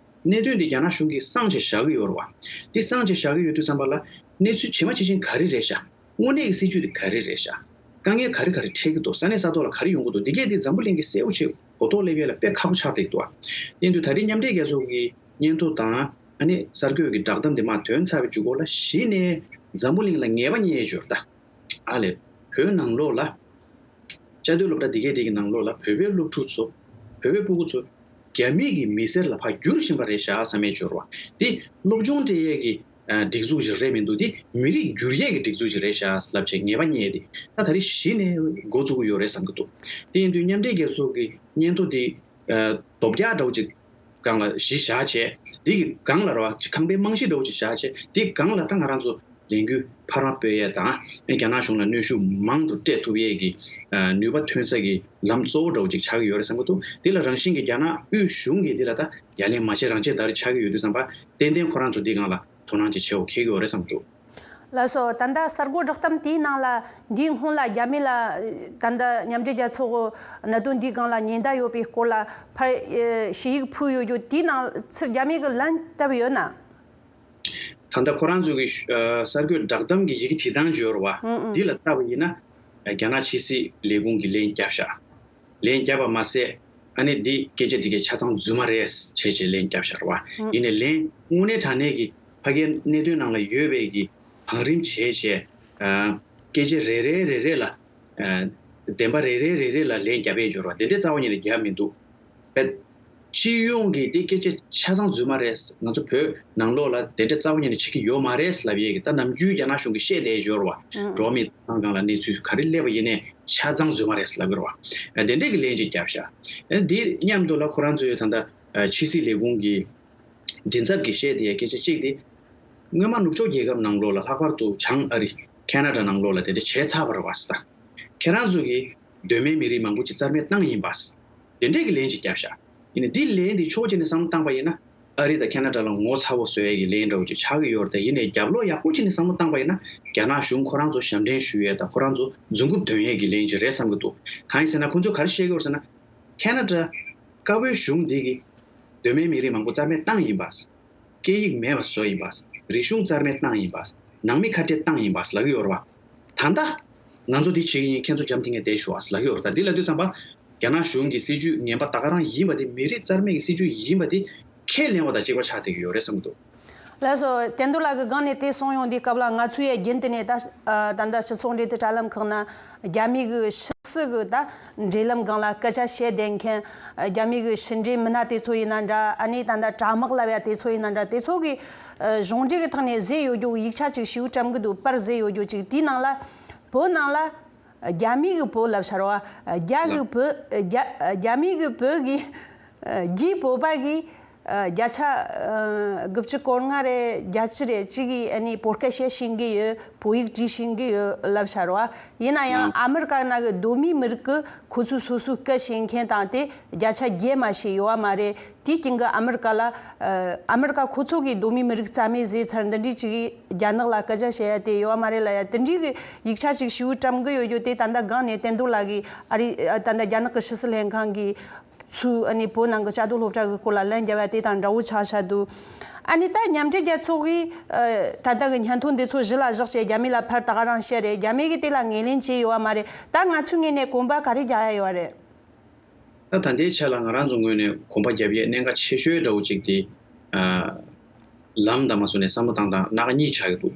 གནད་དོན་འདི་རྒྱ་ནག་གཞུང་གིས་གསང་བྱས་བཞག་གི་ཡོད་རེད་བ། འདི་གསང་བྱས་བཞག་གི་ཡོད་དུས་ཙམ་པ་ལ་གནས་ཚུལ་ཇི་མ་ཇི་བཞིན་ག་རེ་རེད་ཤག། དངོས་གནས་ཀྱི་སྲིད་བྱུས་འདི་ག་རེ་རེད་ཤག། དཀའ་ངལ་ག་རེ་ག་རེ་འཕྲད་ཀྱི་འདུག། ས་གནས་ས་ཐོག་ལ་ག་རེ་ཡོང་གི་འདུག། འདི་གས་འདི་འཛམ་བུ་གླིང་གིས་གསལ་པོ་བྱས་གོ་རྟོགས་སླེབས་ཡས་ལ་དཔེ་ཁག་པོ་ཆགས་བསྡད་ཀྱི་འདུག་བ། དེ་ཡིན་དུས་ད་རེས་མཉམ་འབྲེལ་རྒྱལ་ཚོགས་ཀྱི་སྙན་ཐོ་དང་ཨ་ནི་གསར་འགོད་ཀྱི་བསྒྲགས་གཏམ་འདི་མར་ཐོན་ཚར་བའི་མཇུག་གུ་ལ་གཞི་ནས་འཛམ་བུ་གླིང་ལ་ངེས་པ་རྙེད་ཡས་ཅིག་ཡོད་རེད་ད། ཨ་ལས། བོད་ནང་ལོགས་ལ། བཅའ་སྡོད་སློབ་གྲྭ་འདི་གས་འདི་གི་ནང་ལོགས་ལ་བོད་པའི་སློབ་ཕྲུག་ཚོ། བོད་པའི་སྤུ་གུ་ཚོ། རྒྱ་མི་གི་མི་སེར་ལ་ཕར་བསྒྱུར་བཞིན་པ་རེད་ཤག་བསམ་ཡས་ཅིག་ཡོད་རེད་བ། འདི་སློབ་སྦྱོང་སྤྲད་ཡས་ཀྱི་ཨ་སྒྲིག་འཛུགས་ཤིག་རེད་མི་འདུག། འདི་མི་རིགས་བསྒྱུར་ཡས་ཀྱི་སྒྲིག་འཛུགས་ཤིག་རེད་ཤག་ལབ་བྱས་ངེས་པ་རྙེད་དེ། ད་ད་རེས་གཞི་ནས་འགོ་བཙུགས་ཀྱི་ཡོད་རེད་བསམ་གྱི་འདུག། དེ་ཡིན་དུས་མཉམ་འབྲེལ་རྒྱལ་ཚོགས་ཀྱི་སྙན་ཐོ་འདི་ཨ་ལྡོག་རྒྱག་འདྲ་བོ་ཅིག་སྒང་ལ་གཞི་བཞག་བྱས། འདི་གི་སྒང་ལ་རེད་བ། ཁང་པའི་རྨང་གཞི་འདྲ་བོ་ཅིག་བཞག་བྱས། འདི་སྒང་ལ་ད་ང་རང་ཚོ་ལས་འགུལ་འཕར་མ་སྤོས་ཡས་དང་། ཨ་རྒྱ་ནག་གཞུང་ལ་གནོན་ཤུགས་མང་དུ་སྤྲད་ཐུབ་ཡས་ཀྱི་ཨ་ནུས་པ་ཐོན་ས་ཀྱི་ལམ་གཙོ་བོ་འདྲ་བོ་ཅིག་ཆགས་ཀྱི་ཡོད་རེད་བསམ་གྱི་འདུག། འདི་ལ་རང་བཞིན་གྱི་རྒྱ་ནག་དབུས་གཞུང་གིས་འདི་ལ་ད་ཡ་ལན་མ་བྱས་རང་བྱས་ད་རེས་ཆགས་ཀྱི་ཡོད་དུས་ཙམ་པ། ཏན་ཏན་ཁོ་རང་ཚོ་འདི་སྒང་ལ་དོ་སྣང་ཅིག་བྱེད་འོ་ཁེལ་གྱི་ཡོད་རེད་བསམ་གྱི་འདུག། ལགས་སོ། ད་ལྟ་གསར་འགོད་བསྒྲགས་གཏམ་དེའི་ནང་ལ་འདིའི་སྔོན་ལ་རྒྱ་མི་ལ་ད་ལྟ་མཉམ་འབྲེལ་རྒྱལ་ཚོགས་གནད་དོན་འདིའི་སྒང་ལ་ཉེན་བརྡ་ཡོད་པའི་སྐོར་ལ་ཕར་ཞུ་ཡིག་ཕུལ་ཡོད་རྒྱུ་དེའི་ནང་ཚུར་རྒྱ་མི་གིས་ལན་བཏབ་ཡོད་ན། ད་ལྟ་ཁོ་རང་ཚོ་གི་ཨ་གསར་འགོད་བསྒྲགས་གཏམ་གྱི་ཡི་གེ་བྲིས་སྟངས་ཅིག་ཡོད་རེད་བ། ཨང་ཨང་། འདི་ལ་ལྟ་བ་ཡིན་ན། རྒྱ་ནག་ཕྱི་སྲིད་ལས་ཁུངས་ཀྱིས་ལན་བརྒྱབ་ཤག། ལན་བརྒྱབ་པ་མ་ཟད། ཨ་ནི་འདི་སྐད་ཆ་འདི་གའི་ཆ་ཚང་རྫུན་མ་རེད་བྱས་བྱས་ལན་བརྒྱབ་ཤག་རེད་བ། ཨང་། ཡིན་ནའི་ལན་དངོས་གནས་དྲང་གནས་ཀྱི་ཕ་གིའི་གནད་དོན་ནང་ལ་ཡོད་པའི་གི་བང་རིམ་བྱས་བྱས། ཨ་སྐད་ཆ་རེ་རེ་རེ་རེ་ལ། ཨ་བདེན་པ་རེ་རེ་རེ་རེ་ལ་ལན་བརྒྱབ་པའི་སྦྱོར་བ་དེ་འདྲའི་རྩ་བ་ཉིད་ནས་བརྒྱབ་མི་འདུག། པས། སྤྱི་ཡོངས་ཀྱི་དེ་སྐད་ཆ་ཆ་ཚང་རྫུན་མ་རེད། ང་ཚོ་བོད་ནང་ལོགས་ལ་དེ་འདྲ་རྩ་བ་ཉིད་ནས་བྱེད་ཀྱི་ཡོད་མ་རེད་ལབ་ཡས་ཀྱི། ད་ནམ་རྒྱུན་རྒྱ་ནག་གཞུང་གིས་བཤད་བསྡད་ཡོད་རེད་བ། ཨང་། འགྲོ་བ་མིའི་ཐོབ་ཐང་སྒང་ལ་གནས་ཚུལ་ག་རེ་སླེབས་པ་ཡིན་ནའི་ཆ་ཚང་རྫུན་མ་རེད་ལབ་ཀྱི་རེད་བ། དེ་འདྲས་ཀྱི་ལན་ཅིག་བརྒྱབ་ཤག་དེ་མཉམ་དུ་ལ་ཁོ་རང་ཚོའི་ད་ལྟ་ཕྱི་སྲིད་ལས་ཁུངས་ཀྱི་མགྲིན་ཚབ་ཀྱིས་བཤད་བསྡད་ཡས་སྐད་ཆ་གཅིག་དེ། སྔོན་མ་ནུབ་ཕྱོགས་རྒྱལ་ཁབ་ནང་ལོགས་ལ་ལྷག་པར་དུ་བྱང་ཨ་རི་ཁེ་ན་ཌ་ནང་ལོགས་ལ་དེ་འདྲ་བྱས་ཚར་བ་རེད་བ་ཟེར། ད་ཁྱེད་རང་ཚོ་གིས་གདོད་མའི་མི་རིགས་མང་པོ་ཅིག་རྩ་མེད་བཏང་ཡིན་པ། དེ་འདྲས་ཀྱི་ལན་ཅིག་བརྒྱབ་ཤག་ཡིན་ནའི་འདི་ལན་འདི་ཕྱོགས་གཅིག་ནས་བསམ་བློ་བཏང་པ་ཡིན་ན། ཨ་རི་དང་ཁེ་ན་ཌ་ལ་ངོ་ཚ་བོ་བཟོ་ཡས་ཀྱི་ལན་འདྲ་བོ་ཅིག་ཆགས་ཀྱི་ཡོད་རེད། དེ་ཡིན་ནའི་རྒྱབ་ལོགས་ཡག་པོ་བྱས་ནས་བསམ་བློ་བཏང་པ་ཡིན་ན། རྒྱ་ནག་གཞུང་ཁོ་རང་ཚོ་ཞབས་འདྲེན་ཞུ་ཡས་དང་ཁོ་རང་ཚོ་རྫུན་རྐུབ་འདོན་ཡས་ཀྱི་ལན་ཅིག་རེད་བསམ་གྱི་འདུག་གང་ཡིན་ཟེར་ན་ཁོ་ཚོས་ག་རེ་བཤད་ཀྱི་ཡོད་རེད་ཟེར་ན། ཁེ་ན་ཌ་དཀར་པོའི་གཞུང་འདི་གིས་གདོད་མའི་མི་རིགས་མང་པོ་རྩ་མེད་བཏང་ཡིན་པ། སྐད་ཡིག་མེད་པ་བཟོ་ཡིན་པ། རིག་གཞུང་རྩ་མེད་བཏང་ཡིན་པ། ནང་མི་ཁ་བྲལ་བཏང་ཡིན་པ་ལབ་ཀྱི་ཡོད་རེད་བ། ད་ལྟ་ང་ཚོ་འདི་བྱེད་ཀྱི་ཡིན། ཁྱེད་ཚོ་འཇམ་ཐིང་ངེ་བསྡད་ཤོག་ཨ་ལབ་ཀྱི་ཡོད་རེད། ད་འདི་ལབ་དུས་ཙམ་པ། རྒྱ་ནག་གཞུང་གི་སྲིད་ཇུས་ངན་པ་ད་ག་རང་ཡིན་པ་དེ། མི་རིགས་རྩ་མེད་ཀྱི་སྲིད་ཇུས་ཡིན་པ་དེ་ཁས་ལེན་པ་དང་གཅིག་པ་ཆགས་བསྡད་ཀྱི་ཡོད་རེད་བསམ་གྱི་འདུག་ལགས་སོ། བསྟན་རྡོར་ལགས་ཀྱིས་སྒང་ནས་དེ་གསུངས་ཡོང་དུས་སྐབས་ལ། ང་ཚོས་ཡ་རྒྱུན་དུ་ནས་ད་ད་ལྟ་སྤྱི་ཚོགས་འབྲེལ་མཐུད་དྲ་ལམ་ཁག་ན་རྒྱ་མི་གི་ཕྱི་སྲིད་ཀྱི་ད་འབྲེལ་ལམ་སྒང་ལ་སྐད་ཆ་བཤད་བསྡད་མཁན། རྒྱ་མི་གི་ཕྱི་འབྲེལ་མི་སྣ་དེ་ཚོ་ཡིན་ན་འདྲ། ཨ་ནི་ད་ལྟ་དྲ་དམག་ལབ་ཡ་དེ་ཚོ་ཡིན་ན་འདྲ། དེ་ཚོ་གི་གཞུང་འབྲེལ་གྱི་ཐོག་ནས་བཟོས་ཡོད་རྒྱུ་ཡིག་ཆ་ཅིག་ཞིག་བཀྲམ་གི་འདུག་པར་བཟོས་ཡོད་རྒྱུ་ཅིག་དེའི་ནང་ལ་བོད་ནང་ལ། རྒྱ་མི་གི་བོད་ལབ་ཤར་བ། རྒྱ་གི་བོད། རྒྱ་རྒྱ་མི་གི་བོད་གི་རྒྱའི་བོད་པ་གི་བརྒྱ་ཆ་དགུ་བཅུ་གོ་ལྔ་རེད། བརྒྱད་ཅུ་རེད། གཅིག་གིས་ཨ་ནི་བོད་སྐད་བཤད་ཤེས་ཀྱི་ཡོད། བོད་ཡིག་བྲིས་ཤེས་ཀྱི་ཡོད་ལབ་ཤར་བ། ཡིན་ན་ཡང་ཨ་མི་རི་ཀ་ནང་གི་གདོད་མའི་མི་རིགས་ཀྱི་ཁོ་ཚོའི་སོ་སོའི་སྐད་ཤེས་མཁན་དང་དེ་བརྒྱ་ཆ་བརྒྱད་མ་ཞིག་ཡོད་བ་མ་རེད། དེའི་རྐྱེན་གྱིས་ཨ་མི་རི་ཀ་ལ། ཨ་མི་རི་ཀ་ཁོ་ཚོ་གིས་གདོད་མའི་མི་རིགས་རྩ་མེད་བཟོས་ཚར། འདི་འདྲའི་ཅིག་གིས་རྒྱ་ནག་ལ་སྐད་ཆ་བཤད་ཡ་དེ་ཡོད་བ་མ་རེད་ལབ་ཡ་དེ་འདྲའི་གི་ཡིག་ཆ་ཅིག་ཞིག་བཀྲམ་གི་ཡོད་རྒྱུ་དེ། ད་ལྟ་སྒང་ནས་བསྟན་རྡོར་ལགས་ཀྱིས་ཨ་རི་ད་ལྟ་རྒྱ་ནག་གི་ཕྱི་སྲིད་ལྷན་ཁང་གི་ཚུལ། ཨ་ནི་བོད་ནང་གི་བཅའ་སྡོད་སློབ་གྲྭ་གི་སྐོར་ལ་ལན་བརྒྱབ་ཡ་དེ་དང་འདྲ་བོ་ཆགས་བཞག་འདུག་ཨ་ནི་ད་མཉམ་འབྲེལ་རྒྱལ་ཚོགས་ཀྱིས་ད་ལྟ་གི་སྙན་ཐོ་འདི་ཚོ་གཞི་ལ་བཞག་བྱས་རྒྱ་མི་ལ་ཕར་ད་ག་རང་བཤད་རེད། རྒྱ་མི་གིས་དེ་ལ་ངོས་ལེན་བྱས་ཡོད་བ་མ་རེད། ད་ང་ཚོའི་ངོས་ནས་གོམ་པ་ག་རེ་རྒྱག་ཡ་ཡོད་རེད། ད་ད་ལྟའི་ཆ་ལ་ང་རང་ཚོ་ངོས་ནས་གོམ་པ་རྒྱབ་ཡས་གནད་འགག་ཆེ་ཤོས་འདྲ་བོ་ཅིག་དེ། ཨ། ལམ་དང་མ་སོང་ནས་བསམ་བློ་བཏང་སྟངས་སྣ་ཁ་གཉིས་ཆགས་ཀྱི་འདུག་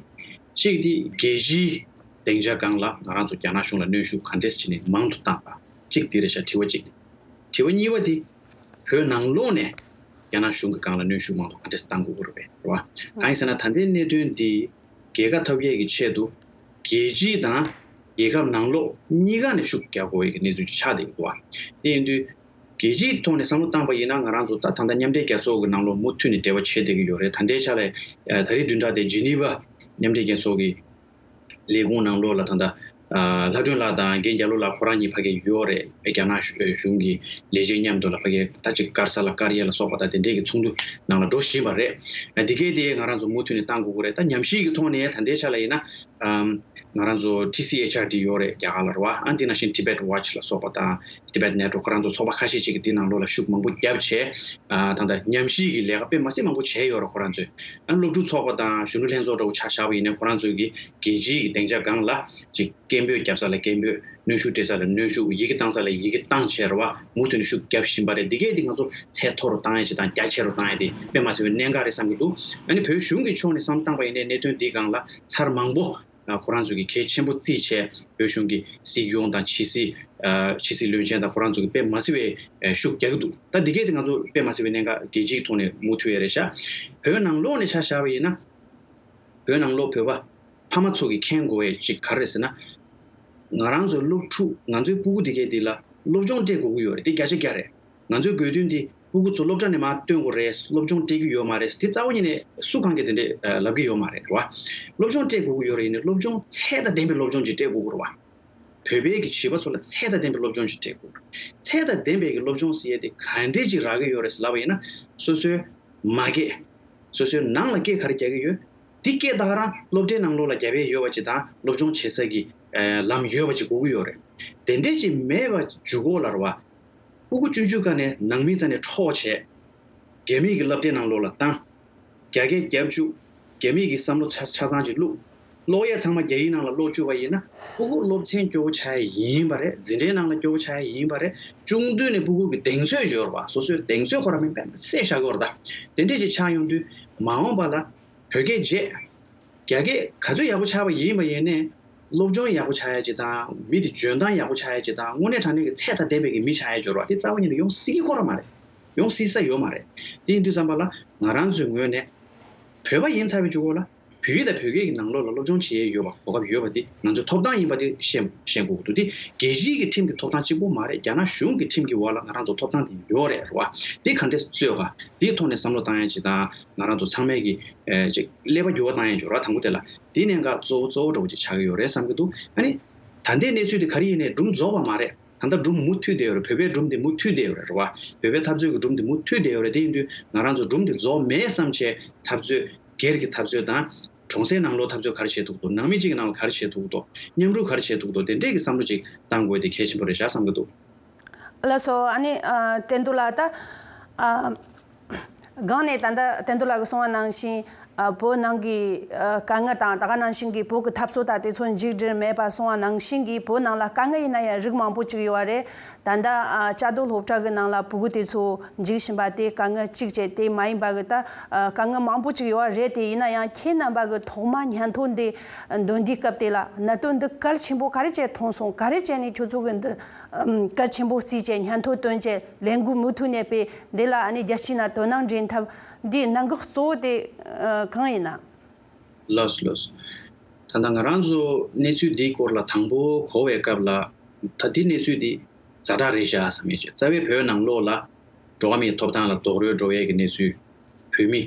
གཅིག་དེ་རྒྱལ་སྤྱིའི་སྡིངས་ཆ་སྒང་ལ་ང་རང་ཚོ་རྒྱ་ནག་གཞུང་ལ་གནོན་ཤུགས་ག་འདྲས་བྱས་ནས་མང་དུ་བཏང་ག་གཅིག་དེ་རེད་ཤག་དྲི་བ་གཅིག་དེ། དྲི་བ་གཉིས་པ་དེ། བོད་ནང་ལོགས་ནས་རྒྱ་ནག་གཞུང་གི་སྒང་ལ་གནོན་ཤུགས་མང་དུ་ག་འདྲས་བཏང་དགོས་ཀྱི་རེད་པས། རེད་བ། གང་ཡིན་ཟེར་ན་ད་ལྟའི་གནད་དོན་འདི་རྒྱལ་ཁ་ཐོབ་ཡས་ཀྱི་ཆེད་དུ་རྒྱལ་སྤྱི་དང་རྒྱལ་ཁབ་ནང་ལོགས་གཉིས་ཀ་ནས་ཤུགས་རྒྱག་དགོས་ཡས་ཀྱི་གནས་ཚུལ་ཅིག་ཆགས་བསྡད་ཀྱི་འདུག་བ། དེ་ཡིན་དུས་རྒྱལ་སྤྱིའི་ཐོག་ནས་བསམ་བློ་བཏང་པ་ཡིན་ན་ང་རང་ཚོ་ད་ད་ལྟ་མཉམ་འབྲེལ་རྒྱལ་ཚོགས་ཀྱི་ནང་ལོགས་མུ་མཐུད་ནས་འབྲེལ་བ་བྱེད་བསྡད་ཀྱི་ཡོད་རེད། ད་ལྟའི་ཆ་ལ་ད་རེས་བདུན་ཕྲག་དེ་ཇི་ནི་ཝ་མཉམ་འབྲེལ་རྒྱལ་ཚོགས་ཀྱི་ལས་ཁུངས་ནང་ལོགས་ལ་ད་ལྟ་ཨ་ལྷ་སྒྲོན་ལགས་དང་རྒན་རྒྱ་ལོ་ལགས་ཁོ་རང་གཉིས་ཕ་གིར་ཡོད་རེད། རྒྱ་ནག་གཞུང་གི་ལས་བྱེད་མཉམ་དུ་ལ་ཕ་གིར་ད་ཅིག་དཀར་ས་ལ་དཀར་ཡས་ལ་སོགས་པ་དང་དེ་འདྲས་ཀྱི་ཚོགས་འདུ་ནང་ལ་འགྲོ་བཞིན་པ་རེད། ཨ་འདི་གས་དེ་ང་རང་ཚོ་མུ་མཐུད་ནས་བཏང་དགོས་ཀྱི་རེད། ད་ཉམས་ཞིབ་ཀྱི་ཐོག་ནས་ད་ལྟའི་ཆ་ལ་ཡིན་ན་ཨམ་ང་རང་ཚོ་ཊི་སི་ཨེཆ་ཨར་ཌི་ཡོད་རེད་རྒྱ་གར་ལ་རེད་བ། ཨ་འདི་ནང་བཞིན་Tibet Watch ལ་སོགས་པ་དང་Tibet Network ཁོ་རང་ཚོ་ཚོགས་པ་ཁ་ཤས་ཅིག་གིས་འདི་ནང་ལོགས་ལ་ཤུགས་མང་པོ་བརྒྱབ་བྱས། ཨ་ད་ལྟ་ཉམས་ཞིབ་ཀྱི་ལས་ཀ་དཔེ་མ་སྲིད་མང་པོ་བྱས་ཡོད་རེད་ཁོ་རང་ཚོས། ཨ་སློབ་ཕྲུག་ཚོགས་པ་དང་གཞོན་ནུ་ལྷན་ཚོགས་འདྲ་བོ་ཆ་བཞག་པ་ཡིན་ན་ཁོ་རང་ཚོས་ཀྱི་རྒྱལ་སྤྱིའི་གི་སྡིངས་ཆ་སྒང་ལ་ཅིག་སྐད་འབོད་རྒྱབ་ས་ལ་སྐད་འབོད། གནོན་ཤུགས་སྤྲད་ས་ལ་གནོན་ཤུགས། ཡི་གེ་བཏང་ས་ལ་ཡི་གེ་བཏང་བྱས་རེད་བ། མུ་མཐུད་ནས་ཤུགས་རྒྱབ་བཞིན་པ་རེད། འདི་གས་འདི་ང་ཚོ་ཚད་མཐོ་རུ་བཏང་ཡ་ཅིག་དང་རྒྱ་ཆེ་རུ་བཏང་ཡ་དེ་དཔེ་མ་སྲིད་པའི་གནད་འགག་རེད་བསམ་གྱི་འདུག་ཨ་ནི་བོད་གཞུང་གི་ཕྱོགས་ནས་བསམ་བཏང་པ་ཡིན་ནའི་གནད་དོན་འདིའི་སྒང་ལ་ཚར་མང་པོ་ཁོ་རང་ཚོས་ཀྱི་གལ་ཆེན་པོ་བརྩིས་བྱས་བོད་གཞུང་གི་སྲིད་སྐྱོང་དང་ཕྱི་སྲིད་ཕྱི་སྲིད་བློན་ཆེན་དང་ཁོ་རང་ཚོས་ཀྱི་དཔེ་མ་སྲིད་པའི་ཤུགས་རྒྱག་གི་འདུག་ད་འདི་གས་དེ་ང་ཚོ་དཔེ་མ་སྲིད་པའི་གནད་འགག་རྒྱལ་སྤྱིའི་ཐོག་ནས་མུ་མཐུད་ཡ་རེད་ཤག་བོད་ནང་ལོགས་ནས་ཆ་བཞག་པ་ཡིན་ན། བོད་ནང་ལོགས་བོད་པ་ཕ་མ་ཚོ་གིས་མཁྱེན་དགོས་ཡས་ཅིག་ག་རེ་རེད་ཟེར་ན། ང་རང་ཚོའི་སློབ་ཕྲུག་ང་ཚོའི་སྤུ་གུ་དེ་གས་དེ་ལ་སློབ་སྦྱོང་སྤྲད་དགོས་ཀྱི་ཡོད་རེད། དེ་བརྒྱ་ཆ་བརྒྱ་རེད། ང་ཚོའི་དགོས་འདུན་དེ་སྤུ་གུ་ཚོ་སློབ་གྲྭ་ནས་མར་བཏོན་དགོས་རེད། སློབ་སྦྱོང་སྤྲད་ཀྱི་ཡོད་མ་རེད། དེ་རྩ་བ་ཉིད་ནས་སུ་གང་གིས་དེ་འདྲས་ལབ་ཀྱི་ཡོད་མ་རེད། རེད་བ། སློབ་སྦྱོང་སྤྲད་དགོས་ཀྱི་ཡོད་རེད། ཡིན་ནའི་སློབ་སྦྱོང་ཚད་དང་ལྡན་པའི་སློབ་སྦྱོང་ཅིག་སྤྲད་དགོས་ཀྱི་རེད་བ། བོད་པའི་གི་བྱིས་པ་ཚོ་ལ་ཚད་དང་ལྡན་པའི་སློབ་སྦྱོང་ཞིག་སྤྲད་དགོས། ཚད་དང་ལྡན་པའི་གི་སློབ་སྦྱོང་ཟེར་ཡས་དེ་ག་འདྲས་ཅིག་རག་གི་ཡོད་རེད་ཟེར་ལབ་པ་ཡིན་ན། སོ་སོའི་མ་སྐད། སོ་སོའི་ནང་ལ་སྐད་ག་རེ་རྒྱག་གི་ཡོད། དེ་སྐད་ད་ག་རང་སློབ་གྲྭའི་ནང་ལོགས་ལ་རྒྱབ་ཡས་ཡོད་པ་ཅིག་དང་སློབ་སྦྱོང་བྱེད་ས་གི་ལམ་ཡོད་པ་ཅིག་དགོས་ཀྱི་ཡོད་རེད། དེ་འདྲས་ཅིག་མེད་པ་འཇུག་གོ་ལ་རེད་བ། སྤུ་གུ་ཆུང་ཆུང་སྒང་ནས་ནང་མི་རྩ་ནས་འཕྲོག་བྱས། རྒྱ་མི་གི་སློབ་གྲྭའི་ནང་ལོགས་ལ་བཏང་། རྒྱ་སྐད་རྒྱབ་བཅུག་རྒྱ་མི་གི་བསམ་བློ་ཆ་ཆ་ཚང་ཅིག་བླུགས། ཀློག་ཡས་ཚང་མ་རྒྱ་ཡིག་ནང་ལ་ཀློག་བཅུག་པ་ཡིན་ན། སྤུ་གུ་སློབ་ཚན་སྐྱོ་བོ་ཆགས་ཡས་ཡིན་པ་རེད། འཛིན་གྲྭའི་ནང་ལ་སྐྱོ་བོ་ཆགས་ཡས་ཡིན་པ་རེད། ཆུང་དུས་ནས་སྤུ་གུ་གི་གདེང་ཚོད་ཡོད་རེད་བ། སོ་སོའི་གདེང་ཚོད་ཁོ་རང་མིན་པས་བསད་བཞག་གི་ཡོད་རེད་ད། དེ་འདྲས་ཅིག་ཆགས་ཡོང་དུས་མ་འོངས་པ་ལ་བོད་སྐད་བརྗེད། རྒྱ་སྐད་ག་ཚོད་ཡག་པོ་ཆགས་པ་ཡིན་པ་ཡིན་ནའི། སློབ་སྦྱོང་ཡག་པོ་ཆགས་ཡ་ཅིག་དང་མི་དེ་འཇོན་ཐང་ཡག་པོ་ཆགས་ཡ་ཅིག་དང་དངོས་གནས་དྲང་གནས་ཀྱི་ཚད་དང་ལྡན་པའི་གི་མི་ཆགས་ཡ་ཅིག་ཡོད་རེད་བ། དེ་རྩ་བ་ཉིད་ནས་ཡོང་སྲིད་ཀྱི་ཁོ་རང་མ་རེད། ཡོང་སྲིད་ས་ཡོད་མ་རེད། དེ་ཡིན་དུས་ཙམ་པ་ལ་ང་རང་ཚོའི་ངོས་ནས་བོད་པ་ཡིན་ཚར་བའི་གཞུག་གུ་ལ་བོད་ཡིག་དང་བོད་སྐད་ཀྱི་ནང་ལོགས་ལ་སློབ་སྦྱོང་བྱེད་ཡས་ཡོད་པ་གོ་སྐབས་ཡོད་པ་དེ་ང་ཚོའི་ཐོབ་ཐང་ཡིན་པ་དེ་ཤེས་ཤེས་དགོས་ཀྱི་འདུག་དེ་རྒྱལ་སྤྱིའི་གི་ཁྲིམས་ཀྱི་ཐོབ་ཐང་གཅིག་པོ་མ་རེད། རྒྱ་ནག་གཞུང་གི་ཁྲིམས་ཀྱི་འོག་ལ་ང་རང་ཚོ་ཐོབ་ཐང་དེ་ཡོད་རེད། རེད་བ། དེ་ག་འདྲས་རྩོད་ག་དེའི་ཐོག་ནས་བསམ་བློ་བཏང་ཡ་ཅིག་དང་ང་རང་ཚོ་ཚང་མས་ཀྱི་ཨེ་ཅིག་ཀླད་པ་འགྱུར་བ་བཏང་ཡ་འགྱུར་བ་དང་པོ་དེ་ལ་དེ་གནད་འགག་གཙོ་བོ་གཙོ་བོ་འདྲ་བོ་ཅིག་ཆགས་ཀྱི་ཡོད་རེད་བསམ་གྱི་འདུག་ཨ་ནི་ད་ལྟའི་གནས་ཚུལ་དེ་ག་རེ་ཡིན་ནའི་སྒྲུང་རྫོགས་པ་མ་རེད། ད་ལྟ་སྒྲུང་མུ་མཐུད་བསྡད་ཡོད་རེད། བོད་པའི་སྒྲུང་དེ་མུ་མཐུད་བསྡད་ཡོད་རེད། རེད་བ། བོད་པའི་འཐབ་རྩོད་ཀྱི་སྒྲུང་དེ་མུ་མཐུད་བསྡད་ཡོད་རེད། དེ་ཡིན་དུས་ང་རང་ཚོ་སྒྲུང་དེ་རྫོགས་མེད་བསམ་བྱས་འཐབ་རྩོད་སྒེར་གྱི་འཐབ་རྩོད་དང་། གྲོང་གསེབ་ནང་ལོགས་འཐབ་རྩོད་ག་རེ་བྱེད་ཐུབ་འདུག་ནང་མི་གཅིག་གི་ནང་ལ་ག་རེ་བྱེད་ཐུབ་འདུག་མཉམ་རུབ་ག་རེ་བྱེད་ཐུབ་འདུག་དེ་འདྲས་ཀྱི་བསམ་བློ་ཅིག་བཏང་དགོས་དེ་གལ་ཆེན་པོ་རེད་བཞག་བསམ་གྱི་འདུག་ལགས་སོ། ཨ་ནི་ཨ་དོན་དུ་ལ་ད་ཨ་སྒང་ནས་ད་ལྟ་དོན་དུ་ལ་གི་གསུང་བ་ནང་བཞིན་ཨ་བོད་ནང་གི་ཨ་དཀའ་ངལ་དང་ད་ག་ནང་བཞིན་གྱི་བོད་ཀྱི་འཐབ་རྩོད་ད་དེ་ཚོ་མཇུག་སྒྲིལ་མེད་པ་སོང་བ་ནང་བཞིན་གྱི་བོད་ནང་ལ་དཀའ་ངལ་ཡིན་ན་ཡང་རིགས་མང་པོ་ཅིག་ཡོད་པ་རེད། ད་ལྟ་ཨ་བཅའ་སྡོད་སློབ་གྲྭ་གི་ནང་ལ་ཕྲུ་གུ་དེ་ཚོ་འཇིགས་བཞིན་པ་དེ་དཀའ་ངལ་གཅིག་བྱས་དེ་མ་ཡིན་པ་གི་ད་ཨ་དཀའ་ངལ་མང་པོ་ཅིག་ཡོད་པ་རེད། དེ་ཡིན་ན་ཡང་ཁྱེད་རྣམ་པ་གི་ཐོག་མ་སྙན་ཐོ་འདི་འདོན་དུས་སྐབས་དེ་ལ་གནད་དོན་འདི་གལ་ཆེན་པོ་ག་རེ་བྱས་མཐོང་སོང་། ག་རེ་བྱས་ནས་ཁྱོད་ཚོ་གི་འདི་ཨམ་གལ་ཆེན་པོ་བརྩིས་བྱས་སྙན་ཐོ་བཏོན་བྱས་ལས་འགུལ་མུ་མཐུད་ནས་སྤེལ་འདི་ལ་ཨ་ནི་རྒྱལ་སྤྱིའི་ནང་དོ་སྣང་འདྲེན་ཐབས་འདི་གནད་འགག་གཙོ་བོ་དེ་ཨ་གང་ཡིན་ན། ལགས་སོ་ལགས་སོ། ད་ལྟ་ང་རང་ཚོ་གནས་ཚུལ་འདིའི་སྐོར་ལ་དང་པོ་གོ་བའི་སྐབས་ལ་ད་འདི་གནས་ཚུལ་འདི་ཛ་དྲག་རེད་བཞག་བསམ་ཡས་ཀྱི་རྩ་བའི་བོད་ནང་ལོགས་ལ་འགྲོ་བ་མིའི་ཐོབ་ཐང་ལ་རྡོག་རོལ་འགྲོ་ཡས་ཀྱི་གནས་ཚུལ། བོད་མི་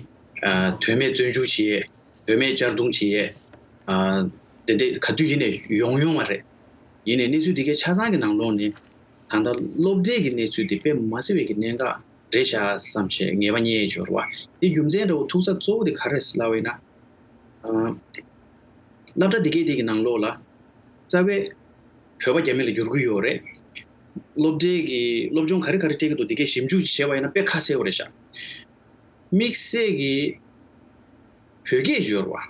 ཨ་དོན་མེད་བཙོན་འཇུག་བྱེད་ཡས། དོན་མེད་གཅར་རྡུང་བྱེད་ཡས། ཨ་དེ་འདྲས་ག་དུས་ཡིན་ནས་ཡོང་ཡོང་བ་རེད། ཡིན་ནའི་གནས་ཚུལ་འདི་གའི་ཆ་ཚང་གི་ནང་ལོགས་ནས་ད་ལྟ་སློབ་གྲྭའི་གི་གནས་ཚུལ་འདི་དཔེ་མ་སྲིད་པའི་གི་གནད་འགག་རེད་ཤག་བསམ་བྱས་ངེས་པ་རྙེད་ཡས་འབྱོར་བ། དེ་རྒྱུ་མཚན་འདྲ་བོ་ཐུག་ས་གཙོ་བོ་དེ་ག་རེ་རེད་ཟེར་ལབ་པ་ཡིན་ན། ཨ་སློབ་གྲྭ་འདི་གའི་དེ་གི་ནང་ལོགས་ལ་རྩ་བའི་བོད་པ་རྒྱ་མི་ལ་བསྒྱུར་གི་ཡོད་རེད། སློབ་གྲྭའི་གི་སློབ་སྦྱོང་ག་རེ་ག་རེ་སྤྲད་ཀྱི་འདུག་འདི་གའི་ཞིབ་འཇུག་བྱས་པ་ཡིན་ན་དཔེ་ཁ་གསལ་པོ་རེད་ཤག་དམིགས་བསལ་གྱི་བོད་སྐད་སྦྱོར་བ། བོད་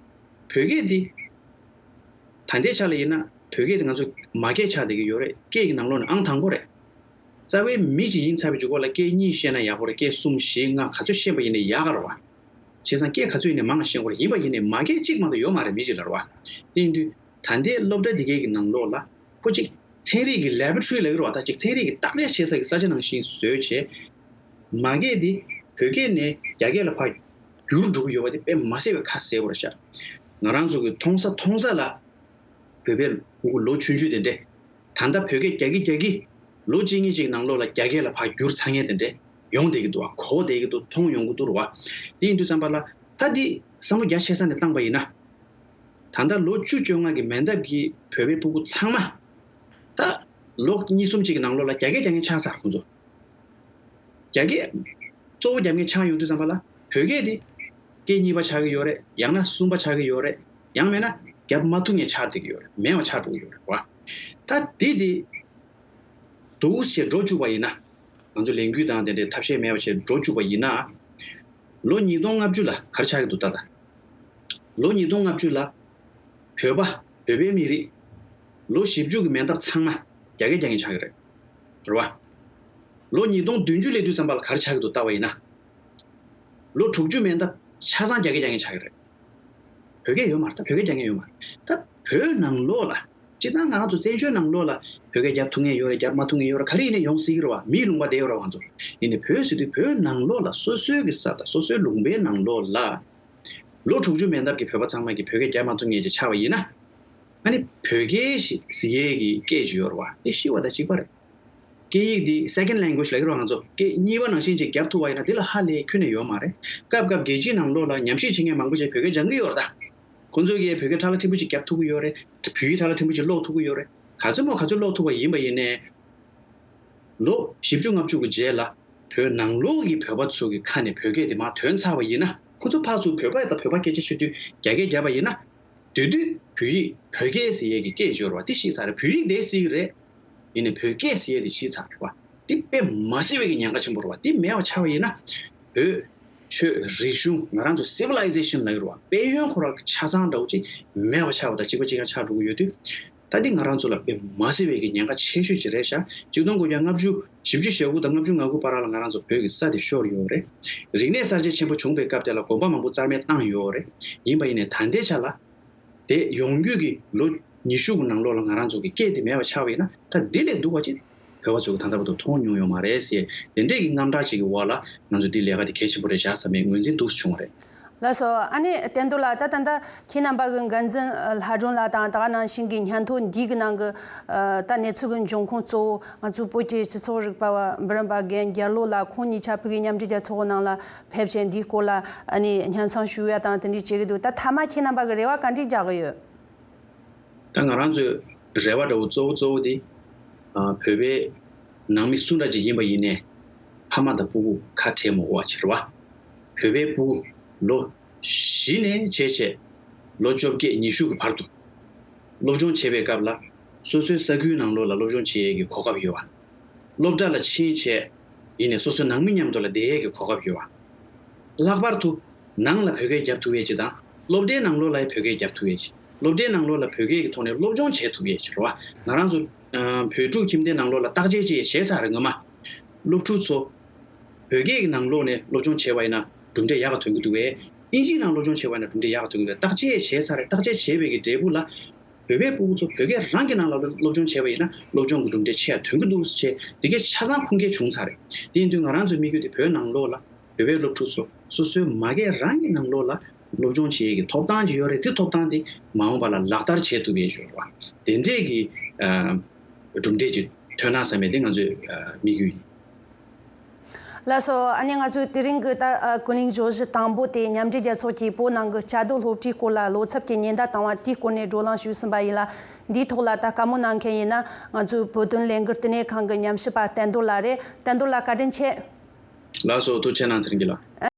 སྐད་འདི་ད་ལྟའི་ཆ་ལ་ཡིན་ན་བོད་སྐད་འདི་ང་ཚོ་མ་སྐད་ཆགས་བསྡད་ཀྱི་ཡོད་རེད། སྐད་ཀྱི་ནང་ལོགས་ནས་ཨང་དང་པོ་རེད། རྩ་བའི་མི་གཅིག་ཡིན་ཚར་བའི་མཇུག་གོ་ལ་སྐད་གཉིས་ཤེས་ན་ཡག་པོ་རེད། སྐད་གསུམ་བཞི་ལྔ་ག་ཚོད་ཤེས་པ་ཡིན་ནའི་ཡག་ག་རེད་བ། བྱས་ཙང་སྐད་ག་ཚོད་ཡིན་ནའི་མང་ང་ཤེས་དགོས་རེད། ཡིན་པ་ཡིན་ནའི་མ་སྐད་གཅིག་མ་གཏོགས་ཡོད་མ་རེད་མི་གཅིག་ལ་རེད་བ། དེ་ཡིན་དུས་ད་ལྟའི་སློབ་གྲྭ་འདི་གའི་གི་ནང་ལོགས་ལ་ཁོ་གཅིག་ཚན་རིག་གི་ལེ་བོ་ཊོ་རི་ལབ་ཀྱི་རེད་བ། ད་གཅིག་ཚན་རིག་གི་བརྟག་དཔྱད་བྱེད་ས་གི་ས་ཆ་ནང་བཞིན་བཟོས་བྱས། མ་སྐད་འདི་བོད་སྐད་ནས་རྒྱ་སྐད་ལ་ཕར་བསྒྱུར་འགྲོ་གི་ཡོད་པ་དེ་དཔེ་མ་སྲིད་པའི་ཁ་གསལ་པོ་རེད་ཤག་ང་རང་ཚོ་གི་མཐོང་ས་མཐོང་ས་ལ་བོད་པའི་ཕྲུ་གུ་ལོ་ཆུང་ཆུང་དེ་འདྲས། ད་ལྟ་བོད་སྐད་རྒྱག་གི་རྒྱག་གི་ལོ་གཅིག་གཉིས་ཅིག་ནང་ལོགས་ལ་རྒྱ་སྐད་ལ་ཕར་བསྒྱུར་ཚར་མཁན་དེ་འདྲས་ཡོང་བསྡད་ཀྱི་འདུག་བ། གོ་བསྡད་ཀྱི་འདུག་མཐོང་ཡོང་གི་འདུག་རེད་བ། དེ་ཡིན་དུས་ཙམ་པ་ལ་ད་འདི་བསམ་བློ་རྒྱ་ཆེ་ས་ནས་བཏང་པ་ཡིན་ན། ད་ལྟ་ལོ་བཅུ་བཅོ་ལྔ་གི་མན་འདབས་ཀྱི་བོད་པའི་ཕྲུ་གུ་ཚང་མ་ད་ལོ་གཉིས་གསུམ་ཅིག་གི་ནང་ལོགས་ལ་རྒྱ་སྐད་རྒྱག་མཁན་ཆགས་ཚར་ཁོང་ཚོ། རྒྱ་སྐད་གཙོ་བོ་རྒྱབ་མཁན་ཆགས་ཡོང་དུས་ཙམ་པ་ལ་བོད་སྐད་དེ་སྐད་གཉིས་པ་ཆགས་ཀྱི་ཡོད་རེད། ཡང་ན་གསུམ་པ་ཆགས་ཀྱི་ཡོད་རེད། ཡང་མིན་ན་རྒྱབ་མ་ཐུབ་མཁན་ཆགས་བསྡད་ཀྱི་ཡོད་རེད། མེད་པ་ཆགས་འགྲོ་གི་ཡོད་རེད་བ། ད་འདི་དེ་འདུག་ཞེས་འགྲོ་བཅུག་པ་ཡིན་ན། ང་ཚོ་ལས་འགུལ་དང་དེ་འདྲའི་ཐབས་ཤེས་མེད་པ་བྱས་འགྲོ་བཅུག་པ་ཡིན་ན། ལོ་ཉིས་སྟོང་ལྔ་བཅུ་ལ་ག་རེ་ཆགས་ཀྱི་འདུག་ད་ལྟ། ལོ་ཉིས་སྟོང་ལྔ་བཅུ་ལ་བོད་པ་བོད་པའི་མི་རིགས་ལོ་བཞི་བཅུ་གི་མན་འདབས་ཚང་མ་རྒྱ་སྐད་རྒྱག་མཁན་ཆགས་ཀྱི་རེད། རེད་བ། ལོ་ཉིས་སྟོང་བདུན་ཅུ་སླེབས་དུས་ཙམ་པ་ལ་ག་རེ་ཆགས་ཀྱི་འདུག་ལྟ་བ་ཡིན་ན། ལོ་དྲུག་ཅུ་མན་འདབས་ཆ་ཚང་རྒྱ་སྐད་རྒྱག་མཁན་ཆགས་ཀྱི་རེད། བོད་སྐད་ཡོད་མ་རེད། ད་བོད་སྐད་རྒྱག་མཁན་ཡོད་མ་རེད། ད་བོད་ནང་ལོགས་ལ་སྤྱིར་བཏང་ང་རང་ཚོ་བཙན་བྱོལ་ནང་ལོགས་ལ་བོད་སྐད་རྒྱབ་ཐུབ་མཁན་ཡོད་རེད། རྒྱབ་མ་ཐུབ་མཁན་ཡོད་རེད། ག་རེ་ཡིན་ནའི་ཡོང་སྲིད་ཀྱི་རེད་བ། མིའི་ལུང་པ་བསྡད་ཡོད་རེད་བ་ང་ཚོ། ཡིན་ནའི་བོད་ཟེར་དུས་བོད་ནང་ལོགས་ལ་སོ་སོའི་གི་ས་དང་སོ་སོའི་ལུང་པའི་ནང་ལོགས་ལ། ལོ་དྲུག་ཅུ་མན་འདབས་ཀྱི་བོད་པ་ཚང་མ་གིས་བོད་སྐད་རྒྱབ་མ་ཐུབ་མཁན་ཅིག་ཆགས་པ་ཡིན་ན། ཨ་ནི་བོད་སྐད་ཞིག་ཟེར་ཡས་ཀྱི་སྐད་ཅིག་ཡོད་རེད་བ། དེ་ཤི་བ་དང་གཅིག་པ་རེད། སྐད་ཡིག་འདི་second language་ལབ་ཀྱི་རེད་བ། ང་ཚོ་སྐད་གཉིས་པ་ནང་བཞིན་ཅིག་རྒྱབ་ཐུབ་པ་ཡིན་ན་དེ་ལས་ལྷག་ལས་ཁྱོན་ནས་ཡོད་མ་རེད། སྐབས་སྐབས་རྒྱལ་སྤྱིའི་ནང་ལོགས་ལ་ཉམས་ཞིབ་བྱེད་མཁན་མང་པོ་ཅིག་བོད་སྐད་སྦྱང་གི་ཡོད་རེད་ད། ཁོང་ཚོས་ཀྱིས་བོད་སྐད་ཁྲ་ལ་ཕྲན་བུ་ཅིག་རྒྱབ་ཐུབ་ཀྱི་ཡོད་རེད། བོད་ཡིག་ཁྲ་ལ་ཕྲན་བུ་ཅིག་ཀློག་ཐུབ་ཀྱི་ཡོད་རེད། ག་ཚོད་མོ་ག་ཚོད་ཀློག་ཐུབ་པ་ཡིན་པ་ཡིན་ནའི། ལོ་བཞི་བཅུ་ལྔ་བཅུ་གི་རྗེས་ལ་བོད་ནང་ལོགས་ཀྱི་བོད་པ་ཚོ་གི་ཁ་ནས་བོད་སྐད་དེ་མར་ཐོན་ཚར་བ་ཡིན་ན། ཁོ་ཚོ་ཕར་ཚུར་བོད་པ་དང་བོད་པ་སྐད་ཆ་བཤད་དུས་རྒྱ་སྐད་རྒྱབ་པ་ཡིན་ན། དེ་དུས་བོད་ཡིག་བོད་སྐད་ཟེར་ཡས་ཀྱི་སྐད་སྦྱོར་བ་དེ་ཤི་ཚར་རེད། བོད་ཡིག་དེ་སྲིད་རེད། ཡིན་ནའི་བོད་སྐད་ཟེར་ཡས་དེ་ཤི་ཚར་རེད་བ། དེ་དཔེ་མ་སྲིད་པའི་གི་ཉེན་ཁ་ཆེན་པོ་རེད་བ། དེ་མེད་པ་ཆགས་པ་ཡིན་ན། བོད་ཆོས་རིག་གཞུང་ང་རང་ཚོ་civilization་ལབ་ཀྱི་རེད་བ། དཔལ་ཡོན་ཁོ་རང་གི་ཆ་ཚང་འདྲ་བོ་ཅིག་མེད་པ་ཆགས་པ་དང་གཅིག་པ་གཅིག་རྐྱང་ཆགས་འགྲོ་གི་ཡོད་དུས། ད་འདི་ང་རང་ཚོ་ལ་དཔེ་མ་སྲིད་པའི་གི་ཉེན་ཁ་ཆེ་ཤོས་ཅིག་རེད་ཤག་གཅིག་སྟོང་དགུ་བརྒྱ་ལྔ་བཅུ་བཞི་བཅུ་ཞེ་དགུ་དང་ལྔ་བཅུ་ང་དགུ་བར་ལ་ང་རང་ཚོ་བོད་ཀྱི་ས་དེ་ཤོར་ཡོད་རེད། རིག་གནས་གསར་བརྗེ་ཆེན་པོ་བྱུང་པའི་སྐབས་དེ་ལ་དགོན་པ་མང་པོ་རྩ་མེད་བཏང་ཡོད་རེད། ཡིན་པ་ཡིན་ནའི་ད་ལྟའི་ཆ་ལ། དེ་ཡོང་རྒྱུ་གི་ལོ་ཉི་ཤུ་གི་ནང་ལོགས་ལ་ང་རང་ཚོ་གི་སྐད་དེ་མེད་པ་ཆགས་པ་ཡིན་ན། ད་འདི་ལས་སྡུག་པ་ཅིག་ བོད་པ་ཚོ་གི་ད་ལྟ་བར་དུ་མཐོང་མྱོང་ཡོད་མ་རེད་ཟེར། དེ་འདྲས་ཀྱི་རྣམ་གྲངས་ཅིག་གི་འོག་ལ་ང་ཚོས་འདི་ལས་ཀ་དེ་གལ་ཆེན་པོ་རེད་བཞག་བསམ་པའི་ངོས་འཛིན་འདུག་སེ་བྱུང་བ་རེད། ལགས་སོ། ཨ་ནི་བསྟན་རྡོར་ལགས། ད་ད་ལྟ་ཁྱེད་རྣམ་པ་གི་འགན་འཛིན་ལྷ་སྒྲོན་ལགས་དང་ད་ག་ནང་བཞིན་གྱི་སྙན་ཐོ་འདི་གི་ནང་གི་ད་གནས་ཚུལ་གྱི་འབྱུང་ཁུངས་གཙོ་བོ་ང་ཚོའི་བོད་ཀྱི་སྤྱི་ཚོགས་རིག་པ་བ་འབུམ་རམས་པ་རྒན་རྒྱལ་ལོ་ལགས་ཁོང་གཉིས་ཆ་ཕ་གིའི་མཉམ་འབྲེལ་རྒྱལ་ཚོགས་ནང་ལ་ཕེབས་བྱས་འདིའི་སྐོར་ལ་ཨ་ནི་སྙན་སེང་ཞུ་ཡ་དང་དེ་འདྲས་བྱེད་ཀྱི་འདུག་ད་མཐའ་མ་ཁྱེད་རྣམ་པ་གི་རེ་བ་ག་འདྲས་རྒྱག་གི་ཡོད། ད་ང་རང་ཚོའི་རེ་བ་འདྲ་བོ་གཙོ་བོ་གཙོ་བོ་དེ་ཨ་བོད་པའི་ནང་མི་སུ་འདྲ་ཅིག་ཡིན་པ་ཡིན་ནའི་ཕ་མ་དང་སྤུ་གུ་ཁ་བྲལ་མ་དགོས་པ་ཅིག་རེད་བ། བོད་པའི་སྤུ་གུ་ལོ་བཞི་ནས་བྱས་བྱས་ལོ་བཅོ་བརྒྱད་ཉི་ཤུ་གི་བར་དུ་སློབ་སྦྱོང་བྱེད་པའི་སྐབས་ལ་སོ་སོའི་ས་ཁུལ་ནང་ལོགས་ལ་སློབ་སྦྱོང་བྱེད་ཡས་ཀྱི་གོ་སྐབས་ཡོད་བ། སློབ་གྲྭ་ལ་ཕྱིན་བྱས་ཡིན་ནའི་སོ་སོའི་ནང་མི་མཉམ་དུ་ལ་བསྡད་ཡས་ཀྱི་གོ་སྐབས་ཡོད་བ། ལྷག་པར་དུ་ནང་ལ་བོད་སྐད་རྒྱབ་ཐུབ་ཡས་ཅིག་དང་སློབ་གྲྭའི་ནང་ལོགས་ལ་ཡང་བོད་སྐད་རྒྱབ་ཐུབ་ཡས་ཅིག་སློབ་གྲྭའི་ནང་ལོགས་ལ་བོད་སྐད་ཀྱི་ཐོག་ནས་སློབ་སྦྱོང་བྱེད་ཐུབ་ཡས་ཅིག་རེད་བ། ང་རང་ཚོ་ཨ་བོད་ཕྲུག་ཁྱིམ་སྡེའི་ནང་ལོགས་ལ་བརྟག་དཔྱད་ཅིག་བྱས་ཚར་རེད་སྔོན་མ། སློབ་ཕྲུག་ཚོ་བོད་སྐད་ཀྱི་ནང་ལོགས་ནས་སློབ་སྦྱོང་བྱས་པ་ཡིན་ན་གྲུབ་འབྲས་ཡག་ག་ཐོན་གྱི་འདུག་གས། ཨིན་ཇིའི་ནང་སློབ་སྦྱོང་བྱས་པ་ཡིན་ན་གྲུབ་འབྲས་ཡག་ག་ཐོན་གྱི་འདུག་བརྟག་དཔྱད་བྱས་ཚར་རེད། བརྟག་དཔྱད་བྱས་པའི་གི་འབྲས་བུ་ལ་བོད་པའི་སྤུ་གུ་ཚོ་བོད་སྐད་རང་གི་ནང་ལ་སློབ་སྦྱོང་བྱས་པ་ཡིན་ན་སློབ་སྦྱོང་གི་གྲུབ་འབྲས་ཆེ་ཡ་ཐོན་གྱི་འདུག་ཟེར་བྱས་དེ་གའི་ཆ་ཚང་ཁུངས་སྐྱེལ་བྱུང་ཚར་རེད། དེ་ཡིན་དུས་ང་རང་ཚོའི་དམིགས་ཡུལ་དེ་བོད་ནང་ལོགས་ལ་བོད་པའི་སློབ་ཕྲུག་ཚོ་སོ་སོའི་མ་སྐད་རང་གི་ནང་ལོགས་ལ་སློབ་སྦྱོང་བྱེད་ཡས་ཀྱི་ཐོབ་ཐང་ཅིག་ཡོད་རེད། དེ་ཐོབ་ཐང་དེ་མ་འོངས་པ་ལ་ལག་བསྟར་བྱེད་ཐུབ་ཡས་ཅིག་ཡོད་རེད་བ། དེ་འདྲས་ཀྱི་ཨ་གྲུབ་འབྲས་ཅིག་ཐོན་ན་བསམ་པའི་དེ་ང་ཚོའི་ཨ་དམིགས་ཡུལ་ཡིན། ལགས་སོ། ཨ་ནི་ང་ཚོས་དེ་རིང་གི་ད་ཨ་ཀུན་གླེང་བརྗོད་གཞི་དང་པོ་དེ་མཉམ་འབྲེལ་རྒྱལ་ཚོགས་ཀྱིས་བོད་ནང་གི་བཅའ་སྡོད་སློབ་གྲྭའི་སྐོར་ལ་བློ་འཚབ་ཀྱི་ཉེན་བརྡ་བཏང་བ་དེའི་སྐོར་ནས་བགྲོ་གླེང་ཞུས་ཟིན་པ་ཡིན་ལ། འདིའི་ཐོག་ལ་ད་བཀའ་མོལ་གནང་མཁན་ཡིན་ན་ང་ཚོའི་བོད་དོན་ལས་འགུལ་བསྟི་གནས་ཁང་གི་ཉམས་ཞིབ་པ་བསྟན་རྡོར་ལགས་རེད། བསྟན་རྡོར་ལགས་བཀའ་དྲིན་ཆེ། ལགས་སོ། ཐུགས་རྗེ་གནང་ཚེ་རིང་སྐྱིད་ལགས།